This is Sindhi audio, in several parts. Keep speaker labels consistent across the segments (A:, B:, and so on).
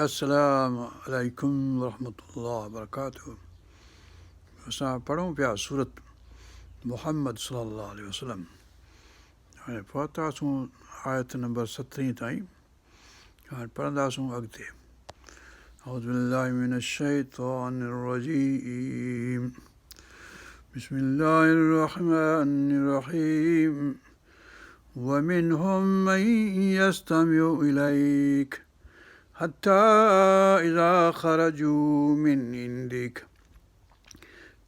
A: السلام عليڪم ورحمة الله وبرڪاته اسان پڙهون پيا سورت محمد صلي الله عليه وسلم هاڻي پهتاسون آيت نمبر سترهين تائين هاڻي پڙهنداسون اڳتي اعوذ بالله من الشيطان الرجيم بسم الله الرحمن الرحيم ومنهم من يستمع إليك حتى إذا خرجوا من عندك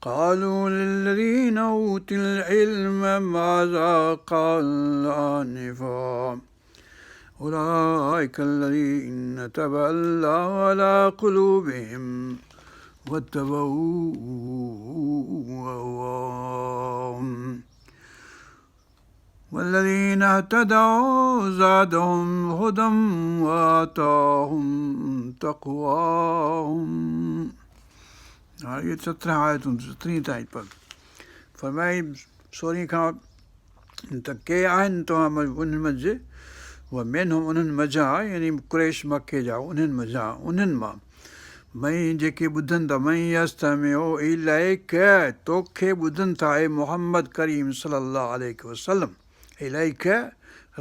A: قالوا للذين أوتوا العلم ماذا قال آنفا أولئك الذين تبع الله على قلوبهم واتبعوا أهواءهم والذين اهتدوا زادهم هدى وآتاهم تقواهم هاڻي اهي سترهن آيتون سترهين تائين پر فرمائي سورهين کان ته ڪي آهن توهان انهن منجهه ومنهم انهن منجهان يعني قريش مڪي جا انهن منجهان انهن مان من جيڪي ٻڌن ٿا، من يستمع اليک توکي ٻڌن ٿا اي محمد ڪريم صلي الله عليه وسلم اليک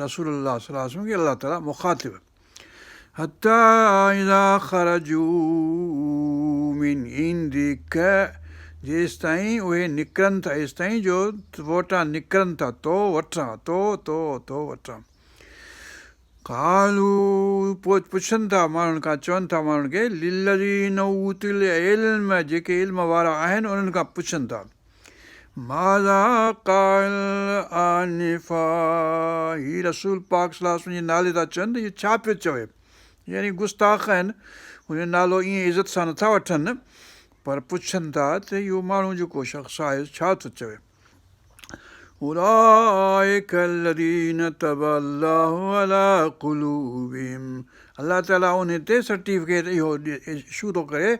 A: رسول الله صلي الله عليه وسلم کي الله تعالي مخاطب حتي اذا خرجوا من عندک جيستائين اهي نڪرن ٿا ايستائين جو تو وٽان نڪرن ٿا تو وٽان تو تو تو وٽان قالوا پوء پڇن ٿا ماڻهن کان چون ٿا ماڻهن کي للذين اوتوا العلم جيڪي علم وارا آهن انهن کان پڇن ٿا ماذا قال آنفا هي رسول پاڪ صلي الله عليه وسلم جي نالي ٿا چون ته هي ڇا پيو چوي يعني گستاخ آهن هن جو نالو ائين عزت سان نٿا وٺن پر پڇن ٿا ته اهو ماڻهو جيڪو شخص آهي ڇا ٿو چوي اولئک الذين طبع الله علي قلوبهم الله تعالي انهن تي سرٽيفڪيٽ اهو اشو ٿو ڪري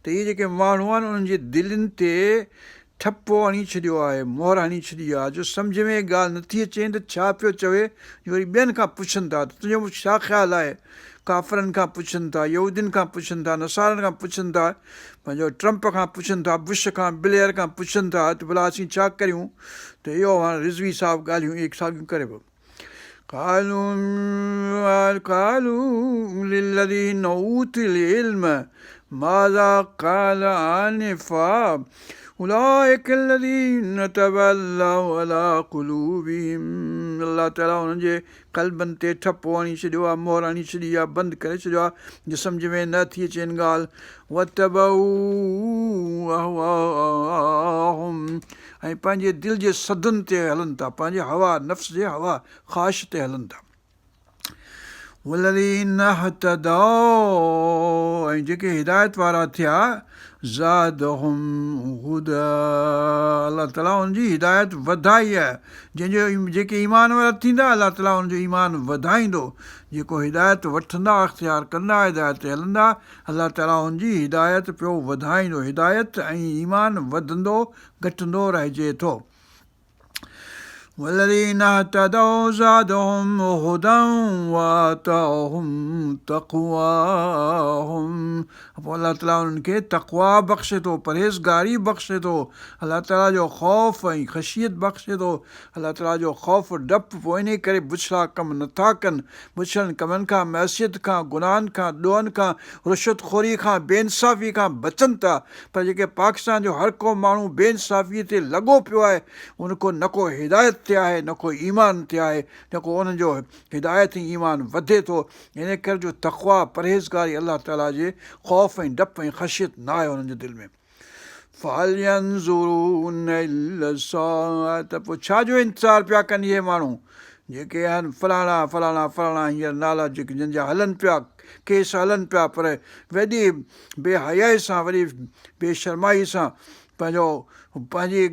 A: ته اهي جيڪي ماڻهو آهن انهن جي دلين تي ٺپو هڻي ڇڏيو آهي مهر هڻي ڇڏي آهي جو سمجهه ۾ ڳالهه نٿي اچي ته ڇا پيو چوي جو وري ٻين کان پڇن ٿا ته تنهنجو ڇا خيال آهي ڪافرن کان پڇن ٿا، يهودين کان پڇن ٿا، نصارن کان پڇن ٿا، پنهنجو ٽرمپ کان پڇن ٿا، بش کان، بليئر کان پڇن ٿا ته ڀلا اسين ڇا ڪريون ته اهو هاڻ رضوي صاحب ڳالهيون اهي ساڳيون ڪري پيو. قالوا قالوا للذين اوتوا العلم ماذا قال آنفا اولئک الذين طبع الله علي قلوبهم الله تعالي انهن جي قلبن تي ٺپو هڻي ڇڏيو آهي، مهر هڻي ڇڏي آهي، بند ڪري ڇڏيو آهي، جو سمجهه ۾ نه ٿي اچين ڳالهه. واتبعوا اهواءهم ۽ پنهنجي دل جي سڌن تي هلن ٿا، پنهنجي هوا، نفس جي هوا، خواهش تي هلن ٿا. والذين اهتدوا ۽ جيڪي هدايت وارا ٿيا، زادهم هدي الله تعالي انهن جي هدايت وڌائي آهي جنهن جو جيڪي ايمان وارا ٿيندا الله تعالي انهن جو ايمان وڌائيندو جيڪو هدايت وٺندا اختيار ڪندا هدايت تي هلندا الله تعالي انهن جي هدايت پيو وڌائيندو هدايت ۽ ايمان وڌندو گهٽندو رهجي ٿو. والذين اهتدوا زادهم هدي وآتاهم تقواهم پوء الله تعالي انهن کي تقويٰ بخشي ٿو، پرهيزگاري بخشي ٿو، الله تعالي جو خوف ۽ خشيت بخشي ٿو، الله تعالي جو خوف ڊپ پوء انهي ڪري بڇڙا ڪم نٿا ڪن، بڇڙن ڪمن کان، معصيت کان، گناهن کان، ڏوهن کان، رشوت خوري کان، بي انصافي کان بچن ٿا، پر جيڪي پاڪستان جو هر ڪو ماڻهو بي انصافي تي لڳو پيو آهي ان ڪو نه ڪو هدايت تي آهي نه ڪو ايمان تي آهي نه ڪو انهن جو هدايت ۽ ايمان وڌي ٿو ان ڪري جو تقويٰ پرهيزگاري الله تعالي جي خوف ۽ ڊپ ۽ خشيت نه آهي انهن جي دل ۾ فهل ينظرون الا الساعة ته پوء ڇا جو انتظار پيا ڪن اهي ماڻهو جيڪي آهن فلاڻا فلاڻا فلاڻا هينئر نالا جيڪي جن جا هلن پيا ڪيس هلن پيا پر وڏي بي حيائي سان وڏي بي شرمائي سان پنهنجو پنهنجي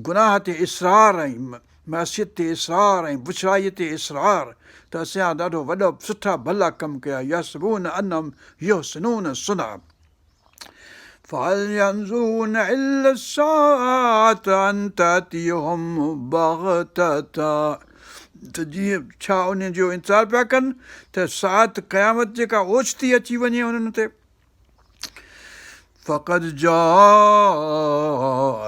A: گناهه تي اصرار ۽ معصيت تي اصرار ۽ بڇڙائي تي اصرار ته اسان ڏاڍو وڏو سٺا ڀلا ڪم ڪيا يحسبون انهم يحسنون صنعا فهل ينظرون الا الساعة ان تاتيهم بغتة. ته جيئن ڇا انهن جو انتظار پيا ڪن ته ساعت، قيامت، جيڪا اوچتي اچي وڃي انهن تي. فقد جاء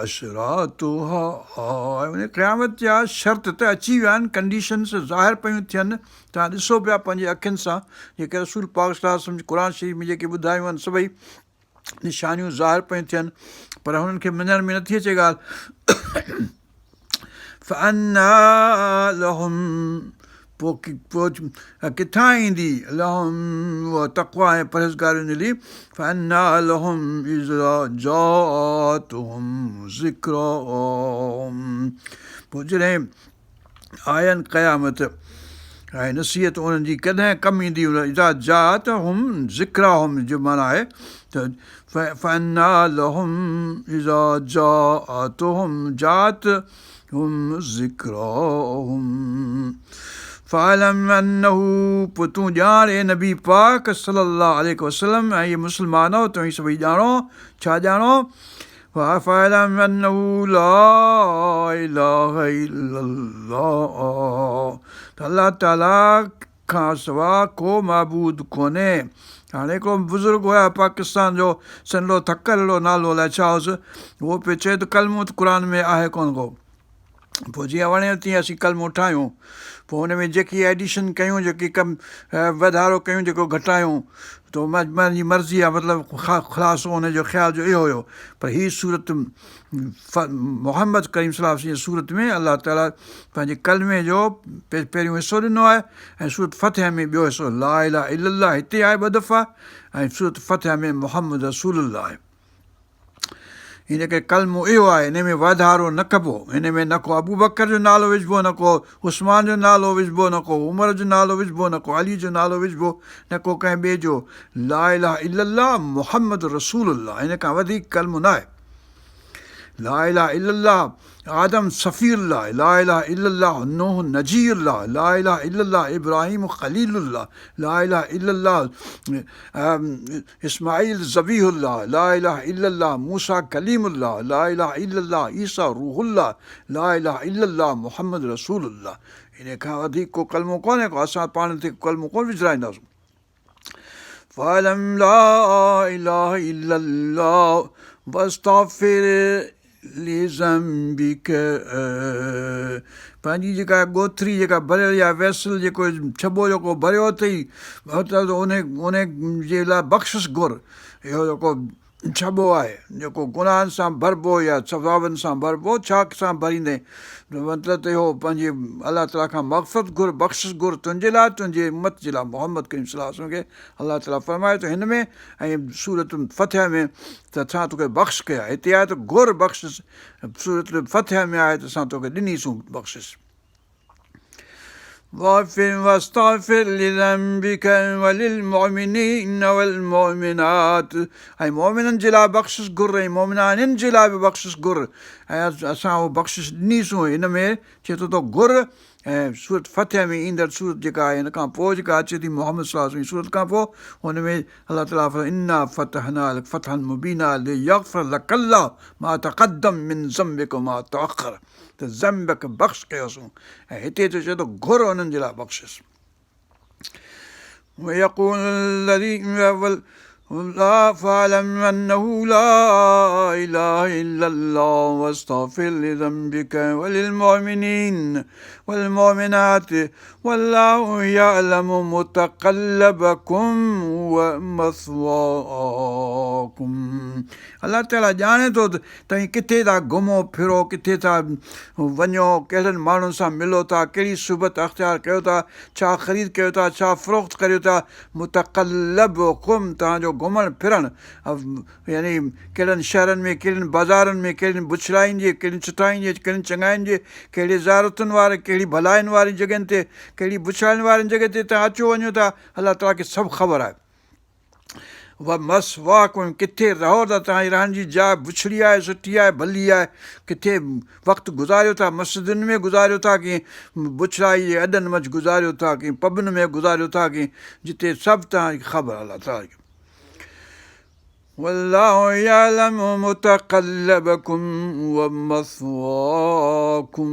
A: اشراطها ۽ ان قيامت جا شرط ته اچي ويا آهن، ڪنڊيشنس ظاهر پيون ٿين، توهان ڏسو پيا پنهنجي اکين سان، جيڪي رسول پاڪ صلي الله عليه وسلم قرآن شريف ۾ جيڪي ٻڌايون آهن سڀئي نشانيون ظاهر پيون ٿين پر هنن کي مڃڻ ۾ نٿي اچي ڳالهه. فانيٰ لهم پوء ڪٿان ايندي لهم اها تقويٰ ۽ پرهيزگاري انهن جي فانيٰ لهم اذا جاءتهم ذڪراهم پوء جڏهن آين قيامت ۽ نصيحت انهن جي ڪڏهن ڪم ايندي اذا جاءتهم ذڪراهم جو معنيٰ آهي ته فانيٰ لهم اذا جاءتهم جاءتهم ذڪراهم فاعلم انه پوء تون ڄاڻ اي نبي پاڪ صلي الله عليه وسلم ۽ اي مسلمانؤ توهين سڀئي ڄاڻو ڇا ڄاڻو فاعلم انه لا اله الا الله ته الله تعالي کان سوا ڪو معبود ڪونهي. هاڻي هڪڙو بزرگ هيا پاڪستان جو سنهڙو ٿڪل اهڙو نالو الائي ڇا هوس اهو پيو چئي ته ڪلمو ته قرآن ۾ آهي ڪونه ڪو پوء جيئن وڻي تيئن اسين ڪلمو ٺاهيون پوء ان ۾ جيڪي ايڊيشن ڪيون جيڪي ڪم وڌارو ڪيون جيڪو گهٽايون ته منهنجي مرضي آهي مطلب خلاصو ان جو خيال جو اهو هيو پر هي سورت محمد ڪريم صلي الله عليه وسلم جي سورت ۾ الله تعالي پنهنجي ڪلمي جو پهريون حصو ڏنو آهي ۽ سورت فتح ۾ ٻيو حصو لا اله الا الله هتي آهي ٻه دفعا ۽ سورت فتح ۾ محمد رسول الله آهي ان ڪري ڪلمو اهو آهي ان ۾ واڌارو نه ڪبو ان ۾ نه ڪو ابو بڪر جو نالو وجهبو نه ڪو عثمان جو نالو وجهبو نه ڪو عمر جو نالو وجهبو نه ڪو علي جو نالو وجهبو نه ڪو ڪنهن ٻئي جو لا اله الا الله محمد رسول الله ان کان وڌيڪ ڪلمو نه آهي لا اله الا الله آدم صفي الله لا اله الا الله نوح نجي الله لا اله الا الله ابراهيم خليل الله لا اله الا الله اسماعيل ذبيح الله لا اله الا الله موسيٰ ڪليم الله لا اله الا الله عيسيٰ روح الله لا اله الا الله محمد رسول الله ان کان وڌيڪ ڪو ڪلمو ڪونهي ڪو اسان پاڻ تي ڪلمو ڪونه وجهرائينداسون فاعلم لا اله الا الله واستغفر لذنبک پنهنجي جيڪا ڳوٿري جيڪا ڀريل يا ويسل جيڪو ڇٻو جيڪو ڀريو اٿئي مطلب ان ان جي لاء بخشش گهر اهو جيڪو ڇٻو آهي، جيڪو گناهن سان ڀربو يا ثوابن سان ڀربو، ڇا سان ڀريندين؟ مطلب ته اهو پنهنجي الله تعاليٰ کان مغفرت گهر، بخشش گهر، تنهنجي لاء، تنهنجي امت جي لاء محمد ڪريم صلي الله عليه وسلم کي الله تعاليٰ فرمايو ته هن ۾ ۽ سورة فتح ۾ ته اسان توکي بخش ڪيا هتي آهي ته گهر بخشش سورة فتح ۾ آهي ته اسان توکي ڏنيسون بخشش. واستغفر لذنبک وللمؤمنين والمؤمنات ۽ مؤمنن جي لاء بخشش گهر ۽ مؤمنانين جي لاء به بخشش گهر ۽ اسان اهو بخشش ڏنيسون هن ۾ چئي ٿو ته گهر ۽ سورت فتح ۾ ايندڙ سورت جيڪا آهي هن کان پوء جيڪا اچي ٿي محمد صلي الله عليه وسلم سورت کان پوء هن ۾ الله تعالٰي فرمائي انا فتحنا لک فتحا مبينا ليغفر لک الله ما تقدم من ذنبک وما تاخر ته ذنب کي بخش ڪيوسون ۽ هتي ٿو چئي ته گهر انهن جي لاء بخشش. ويقول الذين فاعلم انه لا اله الا الله واستغفر لذنبك وللمؤمنين والمؤمنات والله يعلم متقلبڪم ومثواڪم الله تعاليٰ ڄاڻي ٿو ته توهين ڪٿي ٿا گهمو ڦرو، ڪٿي ٿا وڃو، ڪهڙن ماڻهن سان ملو ٿا، ڪهڙي صحبت اختيار ڪيو ٿا، ڇا خريد ڪيو ٿا، ڇا فروخت ڪريو ٿا، متقلبڪم توهان جو گهمڻ ڦرڻ يعني ڪهڙن شهرن ۾، ڪهڙين بازارن ۾، ڪهڙين بڇڙاين جي، ڪهڙين سٺاين جي، ڪهڙين چڱاين جي، ڪهڙي زيارتن واري، ڪهڙي ڀلاين وارين جڳهين تي، ڪهڙي بڇڙاين وارين جڳهين تي توهان اچو وڃو ٿا، الله تعاليٰ کي سڀ خبر آهي. ومثواڪم ڪٿي رهو ٿا توهان جي رهڻ جي جاء بڇڙي آهي سٺي آهي ڀلي آهي ڪٿي وقت گذاريو ٿا مسجدن ۾ گذاريو ٿا ڪي بڇڙائي جي اڏن منجهه گذاريو ٿا ڪي پبن ۾ گذاريو ٿا ڪي جتي سڀ توهان کي خبر الله تعاليٰ کي. والله يعلم متقلبكم ومثواكم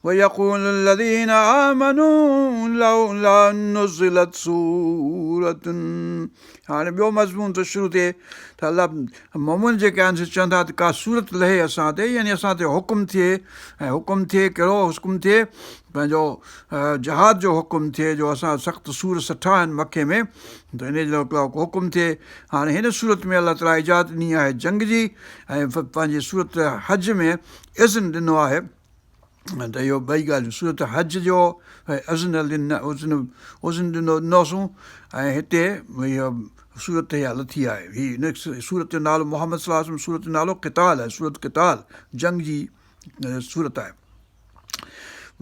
A: ويقول الذين آمنوا لولا نزلت سورة هاڻي ٻيو مضمون ٿو شروع ٿئي ته الله مومن جيڪي آهن سي چون ٿا ته ڪا سورت لهي اسان تي يعني اسان تي حڪم ٿئي ۽ حڪم ٿئي ڪهڙو حڪم ٿئي پنهنجو جهاد جو حڪم ٿئي جو اسان سخت سور سٺا آهن مڪي ۾ ته ان جو حڪم ٿئي هاڻي هن سورت ۾ الله تعاليٰ اجازت ڏني آهي جنگ جي ۽ پنهنجي سورت حج ۾ اذن ڏنو آهي ته اهو ٻئي ڳالهيون سورت حج جو اذن اذن اذن ڏنو ڏنوسون ۽ هتي اهو سورت اها لٿي آهي هي هن سورت جو نالو محمد صلي الله عليه وسلم سورت جو نالو قتال آهي سورت قتال جنگ جي سورت آهي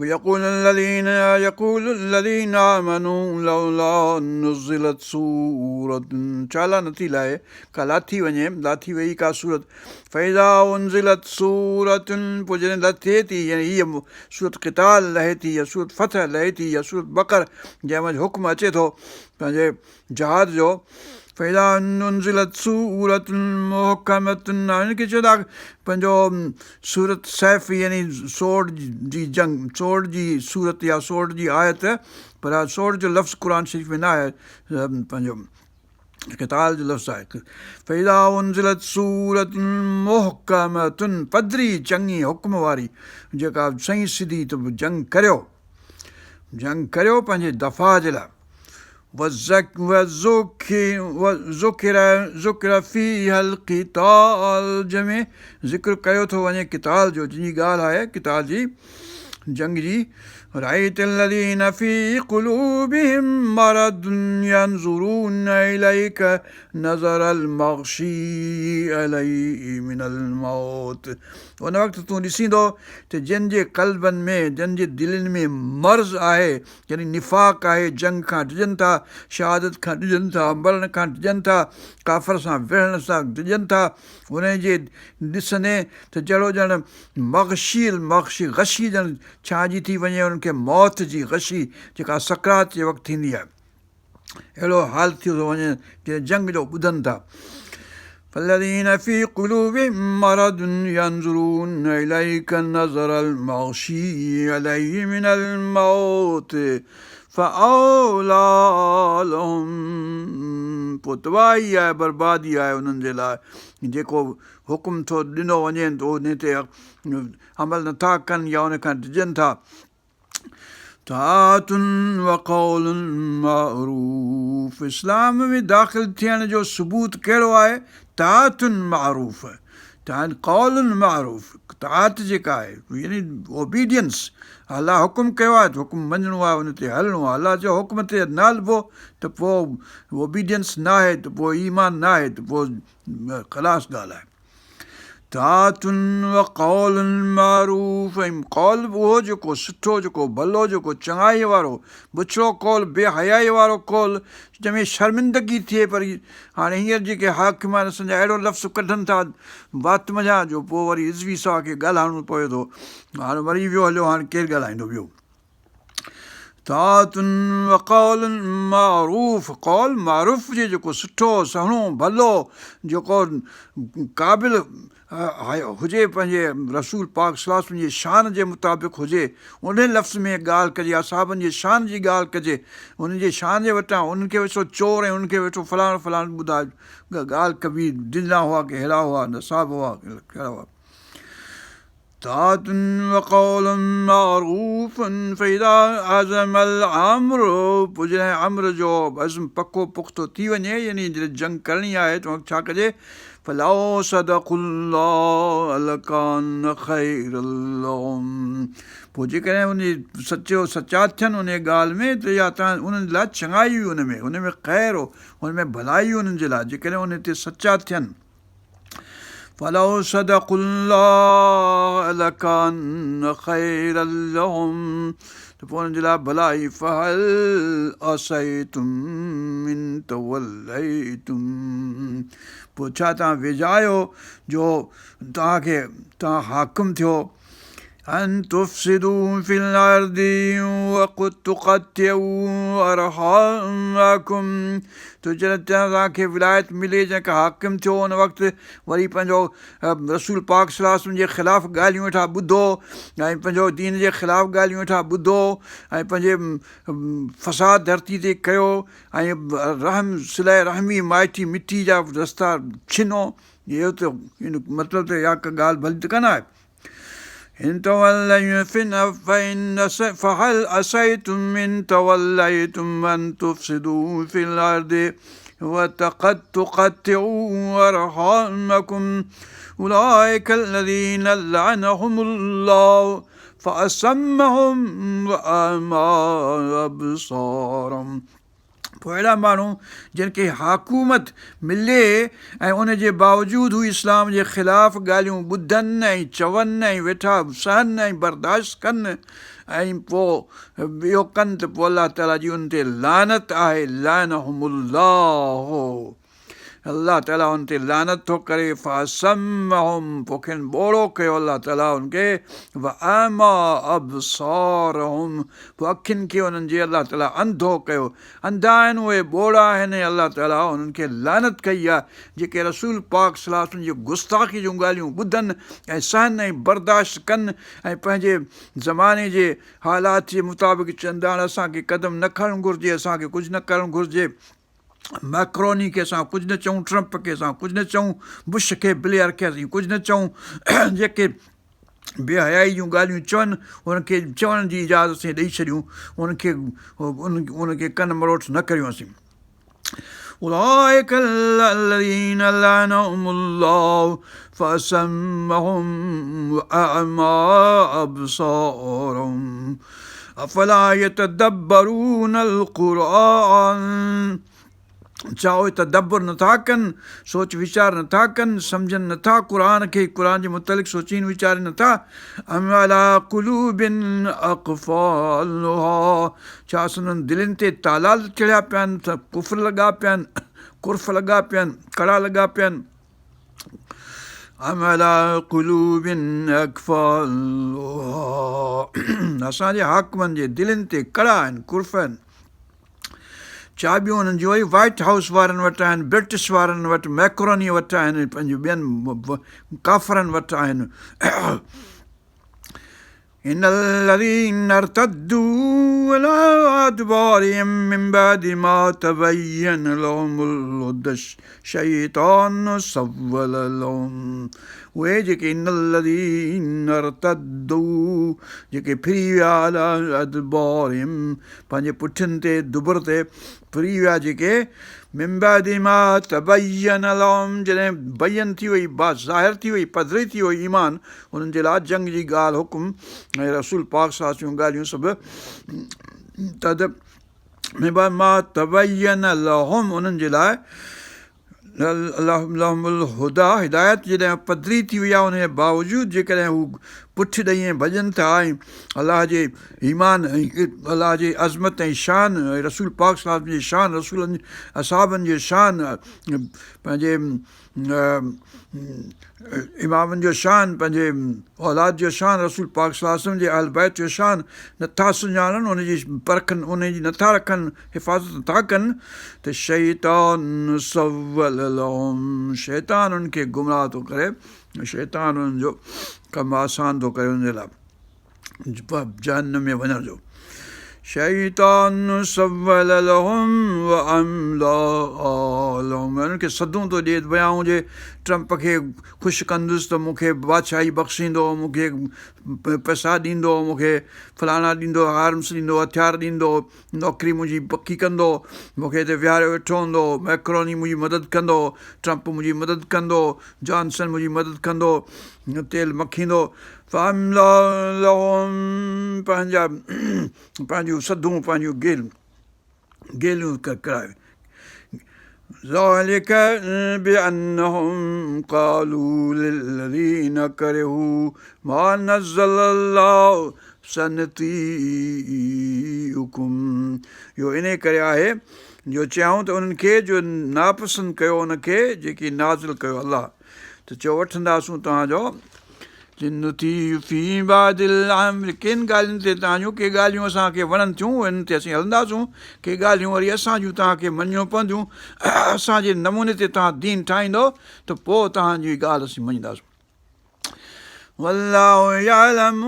A: ويقول الذين يقول الذين آمنوا لولا نزلت سورة ڇا لاء نٿي لاهي ڪا لاٿي وڃي لاٿي وئي ڪا سورت فاذا انزلت سورة پوء جڏهن لٿي ٿي يعني هيء سورت قتال لهي ٿي يا سورت فتح لهي ٿي يا سورت بقر جنهن منجه حڪم اچي ٿو پنهنجي جهاد جو فاذا انزلت سورة محڪمة هن کي چوندا پنهنجو سورت سيف يعني سورڊ جي جنگ سورڊ جي سورت يا سورڊ جي آيت پر سورڊ جو لفظ قرآن شريف ۾ نه آهي پنهنجو قتال جو لفظ آهي فاذا انزلت سورة محڪمة پڌري چڱي حڪم واري جيڪا سئين سڌي ته جنگ ڪريو جنگ ڪريو پنهنجي دفاع جي لاء وذڪر فيها القتال جنهن ۾ ذڪر ڪيو ٿو وڃي قتال جو جنهن جي ڳالهه آهي قتال جي جنگ جي رأيت الذين في قلوبهم مرض ينظرون اليك نظر المغشي عليه من الموت ان وقت تون ڏسيندو ته جن جي قلبن ۾ جن جي دلين ۾ مرض آهي يعني نفاق آهي، جنگ کان ڊڄن ٿا، شهادت کان ڊڄن ٿا، مرڻ کان ڊڄن ٿا، ڪافر سان وڙهڻ سان ڊڄن ٿا، انهن جي ڏسندين ته جهڙو ڄڻ مغشي المغشي غشي ڄڻ ڇانئجي ٿي وڃي انهن کي موت جي غشي جيڪا سڪرات جي وقت ٿيندي آهي. اهڙو حال ٿيو ٿو وڃي جڏهن جنگ جو ٻڌن ٿا. فالذين في قلوبهم مرض ينظرون اليك نظر المغشي عليه من الموت فاولي لهم پوء تباهي آهي بربادي آهي انهن جي لاء جيڪو حڪم ٿو ڏنو وڃي ته ان تي عمل نٿا ڪن يا ان کان ڊڄن ٿا. طاعة وقول معروف اسلام ۾ داخل ٿيڻ جو ثبوت ڪهڙو آهي؟ طاعة معروف قول معروف طاعت جيڪا آهي يعني Obedience الله حڪم ڪيو آهي ته حڪم مڃڻو آهي ان تي هلڻو آهي الله جي حڪم تي نه هلبو ته پوء Obedience ناهي ته پوء ايمان ناهي ته پوء خلاص ڳالهه آهي. طاعة وقول معروف ۽ قول به اهو جيڪو سٺو، جيڪو ڀلو، جيڪو چڱائيء وارو، بڇڙو قول، بي حيائيء وارو قول، جنهن ۾ شرمندگي ٿئي پر هاڻي هينئر جيڪي حاڪم آهن اسان جا اهڙو لفظ ڪڍن ٿا وات منجهان جو پوء وري رضوي صاحب کي ڳالهائڻو پوي ٿو هاڻي وري ويو هليو هاڻي ڪير ڳالهائيندو ٻيو. طاعة وقول معروف قول معروف هجي جيڪو سٺو سهڻو ڀلو جيڪو قابل هجي پنهنجي رسول پاڪ صلي الله عليه وسلم جي شان جي مطابق هجي ان لفظ ۾ ڳالهه ڪجي اصحابن جي شان جي ڳالهه ڪجي انهن جي شان جي وٽان انهن کي ويٺو چور ۽ انهن کي ويٺو فلاڻو فلاڻو ٻڌائي ڳالهه ڪبي ڊڄندا هئا ڪي ههڙا هئا نصاب هئا ڪهڙا هئا طاعة وقول معروف فاذا عزم الامر پوء جڏهن امر جو عزم پڪو پختو ٿي وڃي يعني جڏهن جنگ ڪرڻي آهي ته وقت ڇا ڪجي فلو صدقوا الله لڪان خيرا لهم پوء جيڪڏهن ان جي سچو سچا ٿين ان ڳالهه ۾ ته يا ته انهن لاء چڱائي هئي ان ۾ ان ۾ خير هو ان ۾ ڀلائي هئي انهن جي لاء جيڪڏهن ان تي سچا ٿين فلو صدقوا الله لڪان خيرا لهم ته پوء انهن جي لاء ڀلائي فهل عسيتم ان توليتم پوء ڇا توهان ويجها آهيو جو توهان کي توهان حاڪم ٿيو. ان تفسدوا في الارض وتقطعوا ارحامڪم تو جڏهن توهان کي ولايت ملي جنهن کي حاڪم ٿيو ان وقت وري پنهنجو رسول پاڪ صلي الله عليه وسلم جي خلاف ڳالهيون ويٺا ٻڌو ۽ پنهنجو دين جي خلاف ڳالهيون ويٺا ٻڌو ۽ پنهنجي فساد ڌرتي تي ڪيو ۽ رحم صله رحمي مائٽي مٽي جا رستا ڇنو اهو ته مطلب ته اها ڪا ڳالهه ڀلي ته ڪانه آهي. ان تولوا فهل عسيتم ان توليتم ان تفسدوا في الارض وتقطعوا ارحامكم اولئك الذين لعنهم الله فاصمهم واعمى ابصارهم پوء اهڙا ماڻهو جن کي حڪومت ملي ۽ ان جي باوجود هو اسلام جي خلاف ڳالهيون ٻڌن ۽ چون ۽ ويٺا سهن ۽ برداشت ڪن ۽ پوء اهو ڪن ته پوء الله تعالي جي ان تي لعنت آهي لعنهم الله الله تعاليٰ ان تي لعنت ٿو ڪري فاصمهم پوء کين ٻوڙو ڪيو الله تعاليٰ ان کي واعمي ابصارهم پوء اکين کي انهن جي الله تعاليٰ انڌو ڪيو انڌا آهن اهي ٻوڙا آهن ۽ الله تعاليٰ انهن کي لعنت ڪئي آهي جيڪي رسول پاڪ صلي الله عليه وسلم جي گستاخي جون ڳالهيون ٻڌن ۽ سهن ۽ برداشت ڪن ۽ پنهنجي زماني جي حالات جي مطابق چوندا آهن اسان کي قدم نه کڻڻ گهرجي اسان کي ڪجهه نه ڪرڻ گهرجي مئڪروني کي اسان ڪجهه نه چئون، ٽرمپ کي اسان ڪجهه نه چئون، بش کي، بليئر کي اسين ڪجهه نه چئون، جيڪي بي حيائي جون ڳالهيون چون انهن کي چوڻ جي اجازت اسين ڏئي ڇڏيون، انهن کي ان کي ڪن مروٽ نه ڪريون اسين. اولئک الذين لعنهم الله فاصمهم واعمي ابصارهم افلا يتدبرون القرآن ڇا اهي تدبر نٿا ڪن، سوچ ويچار نٿا ڪن، سمجهن نٿا قرآن کي، قرآن جي متعلق سوچين ويچارين نٿا، ام علي قلوب اقفالها ڇا سندن دلين تي تالا چڙهيا پيا آهن، قفل لڳا پيا آهن، قرف لڳا پيا آهن، ڪڙا لڳا پيا آهن. ام علي قلوب اقفالها اسان جي حاڪمن جي دلين تي ڪڙا آهن، قرف آهن، چاٻيون انهن جون وري وائيٽ هائوس وارن وٽ آهن، برٽش وارن وٽ، ميڪروني وٽ آهن، پنهنجي ٻين ڪافرن وٽ آهن. ان الذين ارتدوا علي ادبارهم من بعد ما تبين لهم الهدي الشيطان سول لهم اهي جيڪي ان الذين ارتدوا جيڪي ڦري ويا علي ادبارهم پنهنجي پٺين تي دبر تي ڦري ويا جيڪي من بعد ما تبين لهم جڏهن بين ٿي وئي ظاهر ٿي وئي پڌري ٿي وئي ايمان انهن جي لاء جنگ جي ڳالهه حڪم ۽ رسول پاڪ صلي الله جون ڳالهيون سڀ تد من بعد ما تبين لهم انهن جي لاء لهم الهديٰ هدايت جڏهن پڌري ٿي وئي آهي ان جي باوجود جيڪڏهن هو پٺ ڏئي ۽ ڀڄن ٿا ۽ الله جي ايمان ۽ الله جي عظمت ۽ شان ۽ رسول پاڪ صلي الله عليه وسلم جي شان رسولن اصحابن جي شان پنهنجي امامن جو شان، پنهنجي اولاد جو شان، رسول پاڪ صلي الله عليه وسلم جي اهل بيت جو شان نٿا سڃاڻن، ان جي پرک ان جي نٿا رکن، حفاظت نٿا ڪن ته شيطان سول لهم شيطان انهن کي گمراهه ٿو ڪري، شيطان انهن جو ڪم آسان ٿو ڪري انهن جي لاء. جهنم ۾ وڃڻ جو شيطان سول لهم واملي لهم انهن کي سڌون ٿو ڏئي ته ڀئي آئون جي ٽرمپ کي خوش ڪندس ته مون کي بادشاهي بخشيندو مون کي پئسا ڏيندو مون کي فلاڻا ڏيندو آرمس ڏيندو هٿيار ڏيندو نوڪري منهنجي پڪي ڪندو مون کي هتي ويهاريو ويٺو هوندو ميڪروني منهنجي مدد ڪندو ٽرمپ منهنجي مدد ڪندو جانسن منهنجي مدد ڪندو تيل مکيندو فاملي لهم پنهنجا پنهنجون سڌون پنهنجون گيل گيليون ڪرائي ذلك بأنهم قالوا للذين ڪرهوا ما نزل الله سنطيعڪم اهو انهي ڪري آهي جو چيائون ته انهن کي جو ناپسند ڪيو ان کي جيڪي نازل ڪيو الله ته چيو وٺنداسون توهان جو في بعض الامر ڪن ڳالهين تي توهان جون ڪي ڳالهيون اسان کي وڻن ٿيون انهن تي اسين هلنداسون ڪي ڳالهيون وري اسان جون توهان کي مڃڻيون پونديون اسان جي نموني تي توهان دين ٺاهيندؤ ته پوء توهان جي ڳالهه اسين مڃينداسون والله يعلم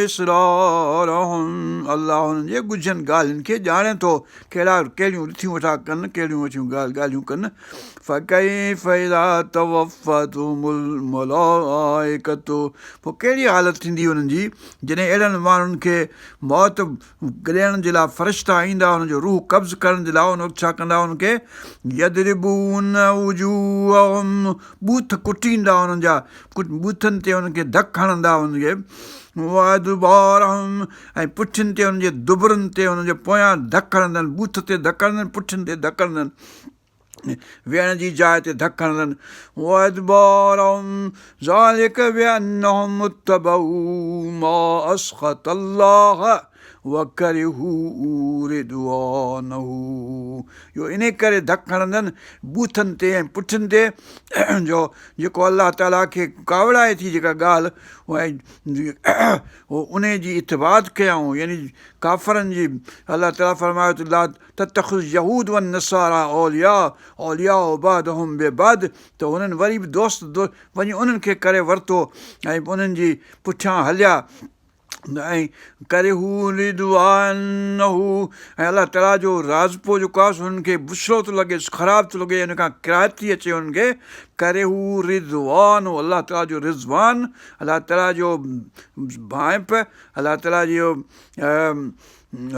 A: اسرارهم الله انهن جي ڳجهن ڳالهين کي ڄاڻي ٿو ڪهڙا ڪهڙيون رٿيون ويٺا ڪن ڪهڙيون ويٺيون ڳالهيون ڪن فڪيف اذا توفتهم الملائڪة پوء ڪهڙي حالت ٿيندي انهن جي جڏهن اهڙن ماڻهن کي موت ڏيڻ جي لاء فرشتا ايندا انهن جو روح قبض ڪرڻ جي لاء ان وقت ڇا ڪندا انهن کي يضربون وجوههم ٻوٿ ڪٽيندا انهن جا ٻوٿن تي انهن کي ڌڪ هڻندا انهن کي وادبارهم ۽ پٺين تي انهن جي دبرن تي انهن جي پويان ڌڪ هڻندا ٻوٿ تي ڌڪ هڻندا پٺين تي ڌڪ هڻندا ويهڻ جي جاء تي ڌڪ هڻندن وادبارهم ذلڪ بانهم اتبعوا ما اسخط الله وڪرهوا رضوانه اهو انهي ڪري ڌڪ هڻندن ٻوٿن تي ۽ پٺين تي جو جيڪو الله تعاليٰ کي ڪاوڙائي ٿي جيڪا ڳالهه اها انهي جي اتباع ڪيائون يعني ڪافرن جي الله تعاليٰ فرمايو ته لا تتخذوا اليهود والنصاري اولياء اولياء بعضهم ببعض ته هنن وري به دوست وڃي انهن کي ڪري ورتو ۽ انهن جي پٺيان هليا ۽ ڪرهوا رضوانه ۽ الله تعاليٰ جو راضپو جيڪو آهي سو هنن کي بڇڙو ٿو لڳي خراب ٿو لڳي ان کان ڪراهت ٿي اچي هنن کي ڪرهوا رضوانه الله تعاليٰ جو رضوان الله تعاليٰ جو ڀانئپ الله تعاليٰ جو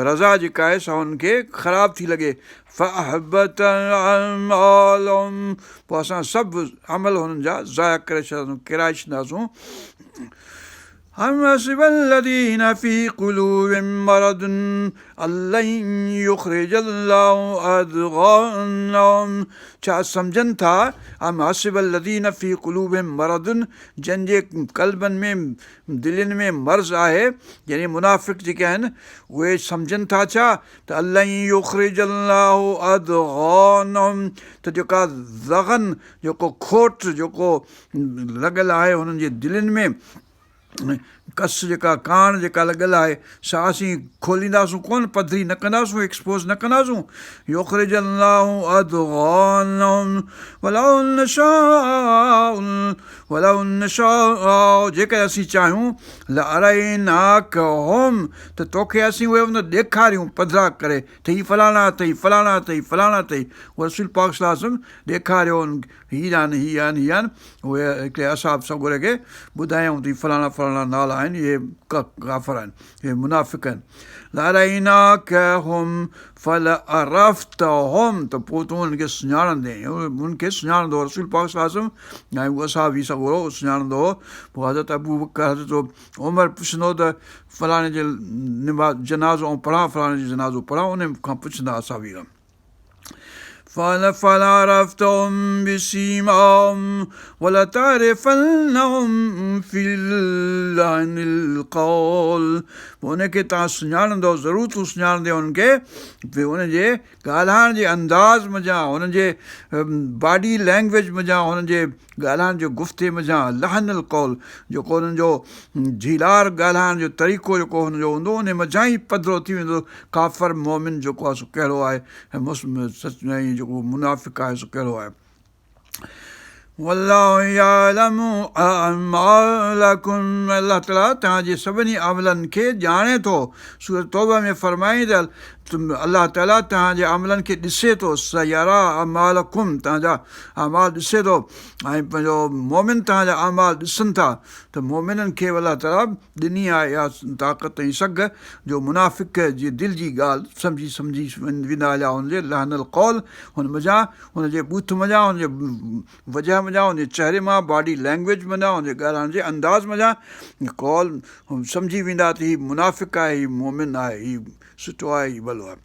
A: رضا جيڪا آهي سا انهن کي خراب ٿي لڳي فاحبط اعمالهم پوء اسان سڀ عمل هنن جا ضايع ڪري ڇڏنداسون ڪيرائي ڇڏنداسون ام حسب الذين في قلوبهم مرض ان لن يخرج الله اضغانهم ڇا سمجهن ٿا ام حسب الذين في قلوبهم مرض جن جي قلبن ۾ دلين ۾ مرض آهي يعني منافق جيڪي آهن اهي سمجهن ٿا ڇا ته ان لن يخرج الله اضغانهم ته جيڪا ضغن جيڪو کوٽ جيڪو لڳل آهي هنن جي دلين ۾ ڪس جيڪا ڪاڻ جيڪا لڳل آهي سا اسين کولينداسون ڪونه پڌري نه ڪنداسون ايڪسپوز نه ڪنداسون يخرج الله اضغانهم ولو نشاء ولو نشاء جيڪڏهن اسين چاهيون لاريناڪهم ته توکي اسين اهي ان ڏيکاريون پڌرا ڪري ته هي فلاڻا اٿئي فلاڻا اٿئي فلاڻا اٿئي اهو رسول پاڪ صلي الله عليه وسلم ڏيکاريو هي آهن هي آهن هي آهن اهي هڪڙي اصحاب سڳوري کي ٻڌايائون ته هي فلاڻا فلاڻا نالا آهن اهي ڪافر آهن اهي منافق آهن لاريناڪهم فلعرفتهم ته پوء تون انهن کي سڃاڻندين انهن کي سڃاڻندو هو رسول پاڪ صلي الله عليه وسلم ۽ اهو اصحابي سڳورو سڃاڻندو هو پوء حضرت ابوبڪر حضرت عمر پڇندو ته فلاڻي جي نماز جنازو آئون پڙهان فلاڻي جو جنازو پڙهان ان کان پڇندا اصحابي کان فلعرفتهم بسيماهم ولتعرفنهم في لحن القول پوء ان کي توهان سڃاڻندؤ ضرور تون سڃاڻندين انهن کي پوء ان جي ڳالهائڻ جي انداز منجهان هنن جي باڊي لينگويج منجهان هنن جي ڳالهائڻ جي گفتي منجهان لحن القول جيڪو انهن جو جهيلار ڳالهائڻ جو طريقو جيڪو هن جو هوندو ان منجهان ئي پڌرو ٿي ويندو ڪافر مؤمن جيڪو آهي سو ڪهڙو آهي ۽ جيڪو منافق آهي سو ڪهڙو آهي والله يعلم اعمالڪم الله تعالي توهان جي سڀني عملن کي ڄاڻي ٿو سورة توبه ۾ فرمائي ته الله تعالي توهان جي عملن کي ڏسي ٿو سيري اعمالڪم توهان جا اعمال ڏسي ٿو ۽ پنهنجو مومن توهان جا اعمال ڏسن ٿا ته مومنن کي الله تعالي ڏني آهي اها طاقت ۽ سگهه جو منافق جي دل جي ڳالهه سمجهي سمجهي ويندا هليا هن جي لحن القول هن منجهان هن جي ٻوٿ منجهان هن جي وجه منجهان هن جي چهري مان باڊي لينگويج منجهان هن جي ڳالهائڻ جي انداز منجهان قول سمجهي ويندا ته هي منافق آهي هي مؤمن آهي هي سٺو آهي هي ڀلو آهي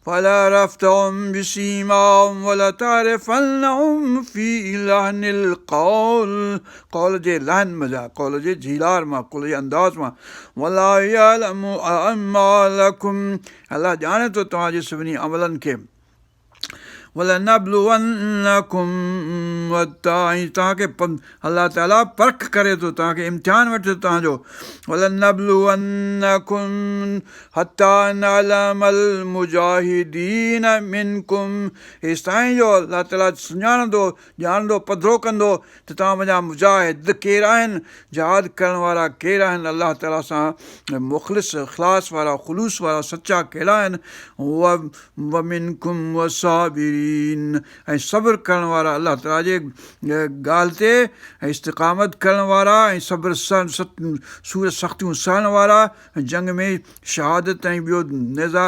A: فلعرفتهم بسيماهم ولتعرفنهم في لحن القول قول جي لحن منجهان قول جي جهيلار مان قول جي انداز مان والله يعلم اعمالڪم الله ڄاڻي ٿو توهان جي سڀني عملن کي. ولنبلونڪم ۽ توهان کي الله تعالي پرک ڪري ٿو توهان کي امتحان وٺي ٿو توهان جو ولنبلونڪم حتي نعلم المجاهدين منڪم ايستائين جو الله تعالي سڃاڻندو ڄاڻندو پڌرو ڪندو ته توهان منجهان مجاهد ڪير آهن، جهاد ڪرڻ وارا ڪير آهن، الله تعاليٰ سان مخلص، اخلاص وارا، خلوص وارا سچا ڪهڙا آهن، ومنڪم الصابرين ۽ صبر ڪرڻ وارا الله تعاليٰ جي ڳالهه تي ۽ استقامت ڪرڻ وارا ۽ صبر سور سختيون سهڻ وارا ۽ جنگ ۾ شهادت ۽ ٻيو نيزا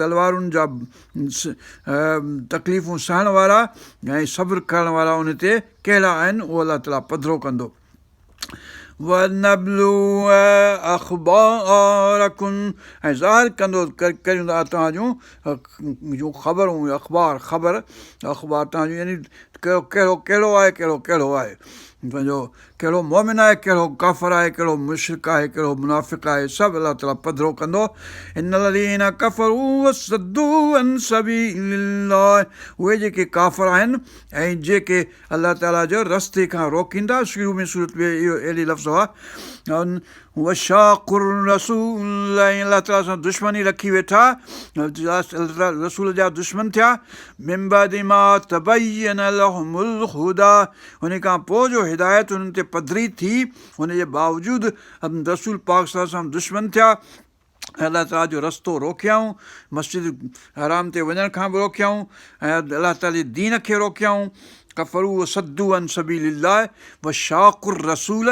A: تلوارن جا تڪليفون سهڻ وارا ۽ صبر ڪرڻ وارا ان تي ڪهڙا آهن اهو الله تعاليٰ پڌرو ڪندو. ونبلو اخبارڪم ۽ ظاهر ڪندو ڪريون ٿا توهان جون جون خبرون اخبار خبر اخبار توهان جون يعني ڪهڙو ڪهڙو آهي ڪهڙو ڪهڙو آهي پنهنجو ڪهڙو مؤمن آهي، ڪهڙو ڪافر آهي، ڪهڙو مشرڪ آهي، ڪهڙو منافق آهي، سڀ الله تعاليٰ پڌرو ڪندو. ان الذين ڪفروا وصدوا عن سبيل الله اهي جيڪي ڪافر آهن ۽ جيڪي الله تعاليٰ جو رستي کان روڪيندا، شروع ۾ سورت ۾ اهو اهڙي لفظ هئا، وشاقوا الرسول ۽ الله تعاليٰ سان دشمني رکي ويٺا، رسول جا دشمن ٿيا، من بعد ما تبين لهم الهدي ان کان پوء جو هدايت انهن تي پڌري ٿي ان جي باوجود رسول پاڪ صلي الله عليه وسلم دشمن ٿيا ۽ الله تعاليٰ جو رستو روڪيائون مسجد حرام تي وڃڻ کان به روڪيائون ۽ الله تعاليٰ جي دين کي روڪيائون ڪفروا وصدوا عن سبيل الله وشاقوا الرسول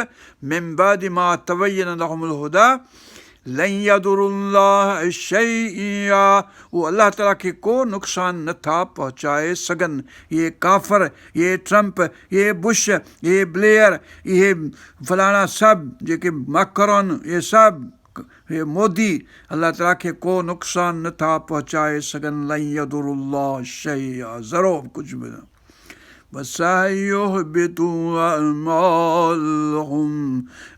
A: من بعد ما تبين لهم الهدي لن يضروا الله شيئا اهو الله تعاليٰ کي ڪو نقصان نه ٿا پهچائي سگهن. اهي ڪافر، اهي ٽرمپ، اهي بش، اهي بليئر، اهي فلاڻا سڀ جيڪي مئڪرون اهي سڀ اهي مودي الله تعاليٰ کي ڪو نقصان نه ٿا پهچائي سگهن لن يضروا الله شيئا ذرو به ڪجهه به نه. وسيحبط اعمالهم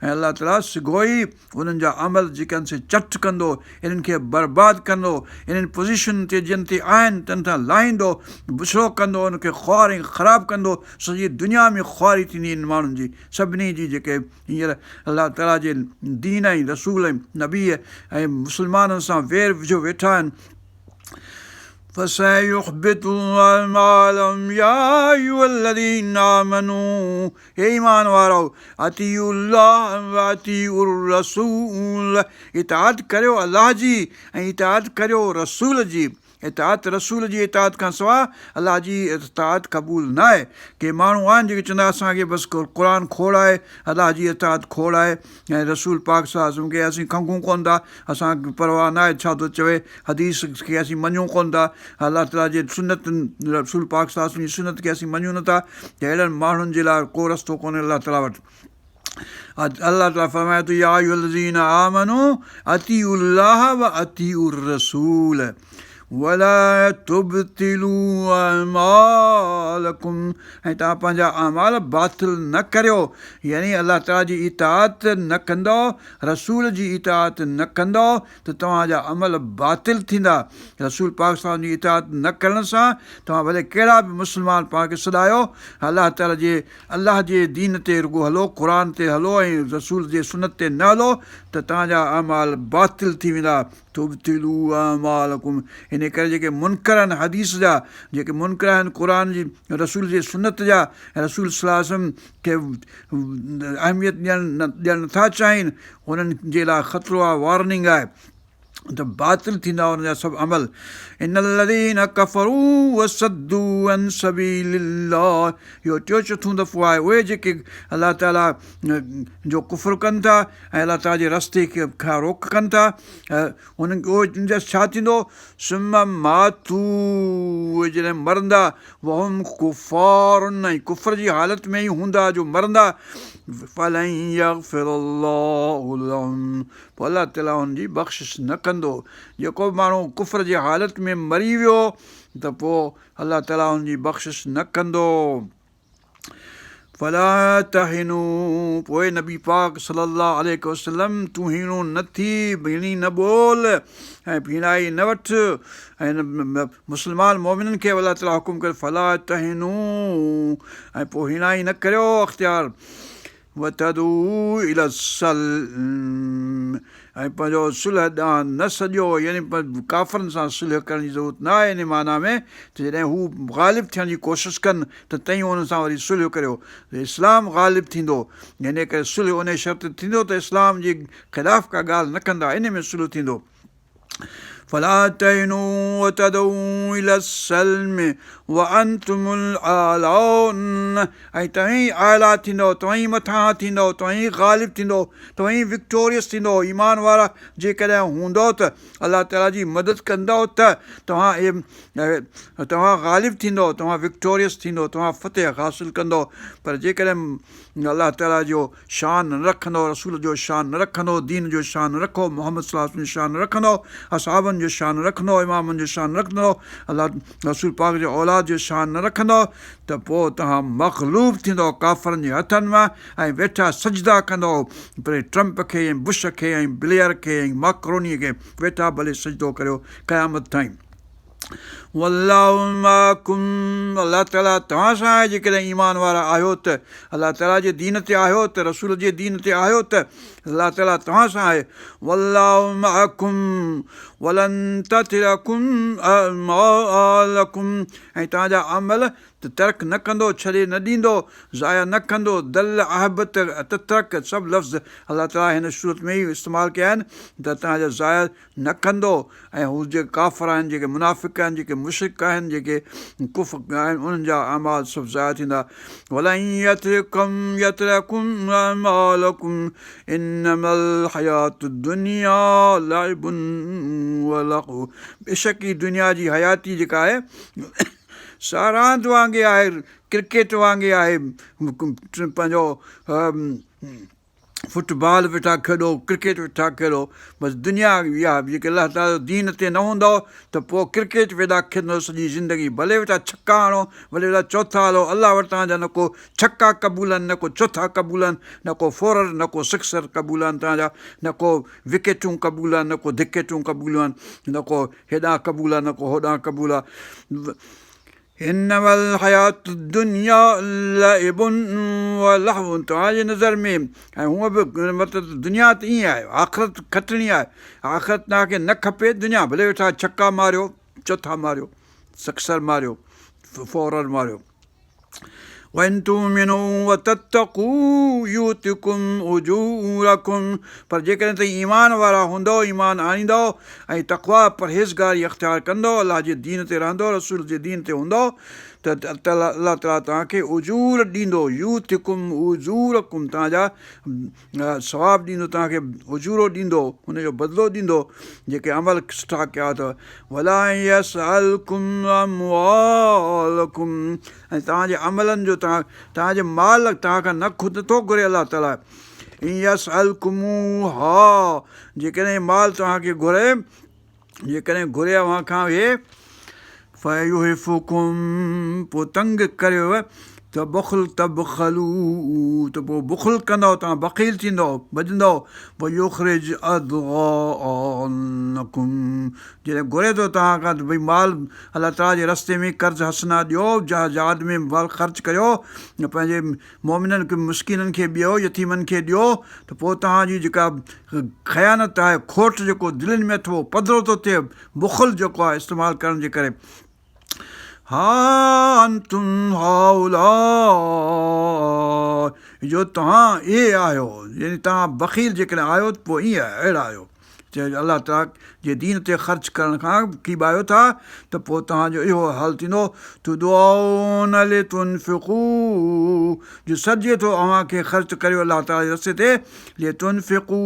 A: ۽ الله تعالي سگهو ئي انهن جا عمل جيڪي آهن سي چٽ ڪندو انهن کي برباد ڪندو انهن پوزيشن تي جن تي آهن تن تان لاهيندو بڇڙو ڪندو انهن کي خوار ۽ خراب ڪندو سڄي دنيا ۾ خواري ٿيندي انهن ماڻهن جي سڀني جي جيڪي هينئر الله تعالي جي دين ۽ رسول ۽ نبي ۽ مسلمانن سان وير وجهيو ويٺا آهن فسيحبط اعمالهم يا ايها الذين آمنوا اي ايمان وارؤ اطيعوا الله واطيعوا الرسول اطاعت ڪريو الله جي ۽ اطاعت ڪريو رسول جي اطاعت رسول جي اطاعت کان سواء الله جي اطاعت قبول ناهي ڪي ماڻهو آهن جيڪي چوندا اسان کي بس قرآن کوڙ آهي الله جي اطاعت کوڙ آهي ۽ رسول پاڪ صلي الله عليه وسلم کي اسين کنگهون ڪونه ٿا، اسان کي پرواهه ناهي ڇا ٿو چوي، حديث کي اسين مڃون ڪونه ٿا، الله تعاليٰ جي سنت رسول پاڪ صلي الله عليه وسلم جي سنت کي اسين مڃون نٿا ته اهڙن ماڻهن جي لاء ڪو رستو ڪونهي الله تعاليٰ وٽ. الله تعاليٰ فرمائي ٿو يا ايها الذين آمنوا اطيعوا الله واطيعوا الرسول ولا تبطلوا اعمالڪم ۽ توهان پنهنجا اعمال باطل نه ڪريو يعني الله تعالي جي اطاعت نه ڪندؤ رسول جي اطاعت نه ڪندؤ ته توهان جا عمل باطل ٿيندا رسول پاڪ صلي الله عليه وسلم جي اطاعت نه ڪرڻ سان توهان ڀلي ڪهڙا به مسلمان پاڻ کي سڏايو الله تعالي جي الله جي دين تي رڳو هلو قرآن تي هلو ۽ رسول جي سنت تي نه هلو ته توهان جا اعمال باطل ٿي ويندا تبطلوا اعمالڪم انهي ڪري جيڪي منڪر آهن حديث جا جيڪي منڪر آهن قرآن جي رسول جي سنت جا ۽ رسول صلي الله عليه وسلم کي اهميت ڏيڻ ڏيڻ نٿا چاهين انهن جي لاء خطرو آهي وارننگ آهي ته باطل ٿيندا انهن جا سڀ عمل ان الذين ڪفروا وصدوا عن سبيل الله اهو ٽيون چوٿون دفعو آهي اهي جيڪي الله تعالي جو ڪفر ڪن ٿا ۽ الله تعاليٰ جي رستي کان روڪ ڪن ٿا انهن اهو جا ڇا ٿيندو ثم ماتوا اهي جڏهن مرندا وهم ڪفار ۽ ڪفر جي حالت ۾ ئي هوندا جو مرندا فلن يغفر الله لهم پوء الله تعاليٰ انهن جي بخشش نه ڪندو جيڪو به ماڻهو ڪفر جي حالت ۾ مري ويو ته پوء الله تعاليٰ ان جي بخشش نه ڪندو. فلا تهنوا پوء نبي پاڪ صلّي اللّٰه عليه وسلّم تون هيڻو نه ٿي، هيڻي نه ٻول ۽ هيڻائي نه وٺ ۽ مسلمان مؤمنن کي به الله تعاليٰ حڪم ڪيو فلا تهنوا ۽ پوء هيڻائي نه ڪريو اختيار وتدعوا الي السلم ۽ پنهنجو صلح ڏانهن نه سڏيو يعني ڪافرن سان صلح ڪرڻ جي ضرورت نه آهي ان معنيٰ ۾ ته جڏهن هو غالب ٿيڻ جي ڪوشش ڪن ته تئين انهن سان وري صلح ڪريو ته اسلام غالب ٿيندو ان ڪري صلح ان شرط تي ٿيندو ته اسلام جي خلاف ڪا ڳالهه نه ڪندا ان ۾ صلح ٿيندو. فلا تهنوا وتدعوا الي السلم وانتم الاعلون ۽ توهين ئي اعليٰ ٿيندؤ، توهين ئي مٿانهان ٿيندؤ، توهين ئي غالب ٿيندؤ، توهين ئي وڪٽوريس ٿيندؤ، ايمان وارا جيڪڏهن هوندؤ ته الله تعاليٰ جي مدد ڪندؤ ته توهان توهان غالب ٿيندؤ، توهان وڪٽوريس ٿيندؤ، توهان فتح حاصل ڪندؤ پر جيڪڏهن الله تعاليٰ جو شان نه رکندؤ، رسول جو شان نه رکندؤ، دين جو شان نه رکو، محمد صلي الله عليه وسلم جو شان نه رکندؤ، اصحابن جو شان نه رکندؤ، امامن جو شان نه رکندؤ، الله رسول پاڪ جي اولاد جو شان نه رکندؤ ته پوء توهان مغلوب ٿيندؤ ڪافرن جي هٿن مان ۽ ويٺا سجدا ڪندؤ پري ٽرمپ کي ۽ بش کي ۽ بليئر کي ۽ ماڪروني کي ويٺا ڀلي سجدو ڪريو قيامت تائين. والله معڪم الله تعالي توهان سان آهي جيڪڏهن ايمان وارا آهيو ته الله تعالي جي دين تي آهيو ته رسول جي دين تي آهيو ته الله تعالي توهان سان آهي والله معڪم ولن تترڪم اعمالڪم ۽ توهان جا عمل ته ترڪ نه ڪندو، ڇڏي نه ڏيندو، ضايع نه ڪندو، ضل احبط تترڪ سڀ لفظ الله تعالي هن سورت ۾ ئي استعمال ڪيا آهن ته توهان جا ضايع نه ڪندو ۽ هو جيڪي ڪافر آهن، جيڪي منافق آهن، جيڪي مشرڪ آهن، جيڪي ڪفر آهن انهن جا اعمال سڀ ضايع ٿيندا. ولن يترڪم يترڪم اعمالڪم انما الحياة الدنيا لعب ولهو بيشڪ هي دنيا جي حياتي جيڪا آهي سا راند وانگي آهي ڪرڪيٽ وانگي آهي پنهنجو فٽ بال ويٺا کيڏو، ڪرڪيٽ ويٺا کيڏو، بس دنيا اها جيڪي الله تعاليٰ جو دين تي نه هوندؤ ته پوء ڪرڪيٽ ويٺا کيڏندؤ سڄي زندگي ڀلي ويٺا ڇڪا هڻو ڀلي ويٺا چوٿا هلو الله وٽ توهان جا نه ڪو ڇڪا قبول آهن نه ڪو چوٿا قبول آهن نه ڪو فورر نه ڪو سڪسر قبول آهن توهان جا نه ڪو وڪيٽون قبول آهن نه ڪو ڌڪيٽون قبول آهن نه ڪو هيڏانهن قبول آهي نه ڪو هوڏانهن قبول آهي. انما الحياة الدنيا لعب ولهو توهان جي نظر ۾ ۽ هونء به مطلب ته دنيا ته ائين آهي آخرت کٽڻي آهي آخرت توهان کي نه کپي دنيا ڀلي ويٺا ڇڪا ماريو چوٿا ماريو سڪسر ماريو فورر ماريو وان تؤمنوا وتتقوا يؤتڪم اجورڪم پر جيڪڏهن توهين ايمان وارا هوندؤ، ايمان آڻيندؤ ۽ تقويٰ، پرهيزگاري، اختيار ڪندؤ، الله جي دين تي رهندؤ، رسول جي دين تي هوندؤ ته الله تعاليٰ توهان کي اجور ڏيندو، يؤتڪم اجورڪم توهان جا ثواب ڏيندو توهان کي اجورو ڏيندو ان جو بدلو ڏيندو جيڪي عمل سٺا ڪيا اٿو ولا يسئلڪم اموالڪم ۽ توهان جي عملن جو توهان توهان جي مال توهان کان نه خود نٿو گهري الله تعالي ان يسئلڪموها جيڪڏهن مال توهان کي گهري جيڪڏهن گهري اوهان کان اهي فيحفڪم پوء تنگ ڪريو ته بخل تبخلوا ته پوء بخل ڪندؤ توهان بخيل ٿيندؤ ڀڄندؤ ويخرج اضغانڪم جڏهن گهري ٿو توهان کان ته ڀئي مال الله تعاليٰ جي رستي ۾ قرض حسنه ڏيو جهاد ۾ مال خرچ ڪريو پنهنجي مؤمنن کي مسڪينن کي ڏيو يتيمن کي ڏيو ته پوء توهان جي جيڪا خيانت آهي کوٽ جيڪو دلين ۾ اٿو پڌرو ٿو ٿئي بخل جيڪو آهي استعمال ڪرڻ جي ڪري ها انتم هؤلاء جو توهان اهي آهيو يعني توهان بخيل جيڪڏهن آهيو ته پوء ائين اهڙا آهيو چيو الله تعاليٰ جي دين تي خرچ ڪرڻ کان ڪيٻايو ٿا ته پوء توهان جو اهو حال ٿيندو تدعون لتنفقوا جو سڏجي ٿو اوهان کي خرچ ڪريو الله تعاليٰ جي رستي تي لتنفقوا.